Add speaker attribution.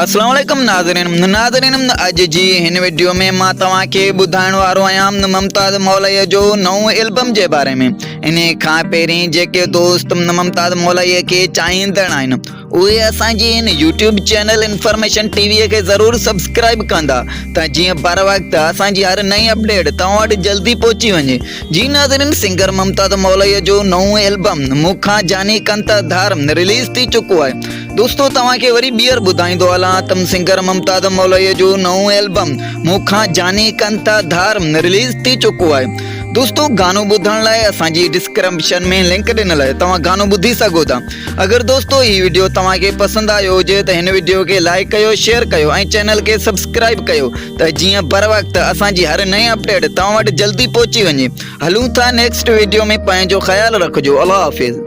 Speaker 1: اسلام عليڪم ناظرين ناظرين اڄ جي هن وڊيو ۾ مان توهان کي ٻڌائڻ وارو آهيان ممتاز مولائي جو نئون البم جي باري ۾ انهي کان پهرين جيڪي دوست ممتاز مولائي کي چاهيندڙ آهن اهي اسان جي هن YouTube channel information T V کي ضرور سبسڪرائب ڪندا ته جيئن بر وقت اسان جي هر نئين اپڊيٽ توهان وٽ جلدي پهچي وڃي جي ناظرين سنگر ممتاز مولائي جو نئون البم مون کان جاني ڪن ته ڌار رليز ٿي چڪو آهي دوستو توهان کي وري ٻيهر ٻڌائيندو هلان ته سنگر ممتاز مولائي جو نئون البم مون کان جاني ڪن ته ڌار رليز ٿي چڪو آهي دوستو گانو ٻڌڻ لاء اسان جي ڊسڪرپشن ۾ لنڪ ڏنل آهي توهان گانو ٻڌي سگهو ٿا اگر دوستو هي وڊيو توهان کي پسند آيو هجي ته هن وڊيو کي لائيڪ ڪيو شيئر ڪيو ۽ چينل کي سبسڪرائيب ڪيو ته جيئن بروقت اسان جي هر نئين اپڊيٽ توهان وٽ جلدي پهچي وڃي هلون ٿا نيڪسٽ وڊيو ۾ پنهنجو خيال رکجو الله حافظ.